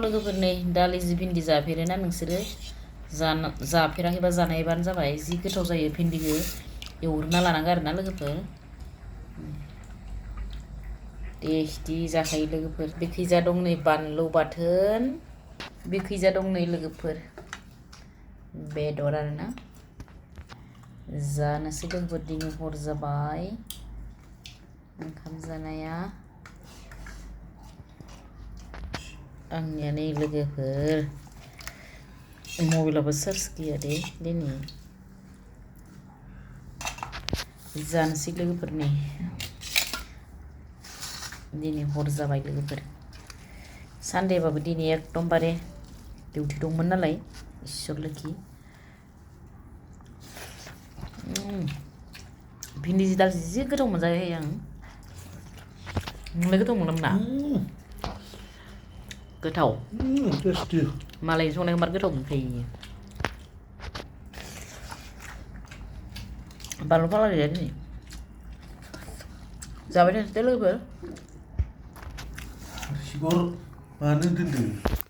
लोगोफोर नै दालिजों भिन्दि जाफेरोना नोंसोरो जाफेराखैबा जानायबानो जाबाय जि गोथाव जायो भिन्दिखौ एवग्रोना लानांगौ आरोना लोगोफोर टेस्टि जाखायो लोगोफोर बेखैजा दं नै बानलु बाथोन बेखैजा दं नै लोगोफोर बेदर आरोना जानोसै लोगोफोर दिनै हर जाबाय ओंखाम जानाया आंनिया नै लोगोफोर मबाइलाबो चार्ज गैया दे दिनै जानोसै लोगोफोर नै दिनै हर जाबाय लोगोफोर सानदेबाबो दिनै एकदमबारे डिउटि दंमोन नालाय इसोर लोखि भिन्दिजों दालिजों जि गोथाव मोनजायो आं नोंलाय गोथाव मोना मोना गोथाव मालायनि संनायखौ मार गोथाव मोनखायो बानलु फाग्ला गैया दिनै जाबाय थानोसै दे लोगोफोर सिगर मानो दोनदों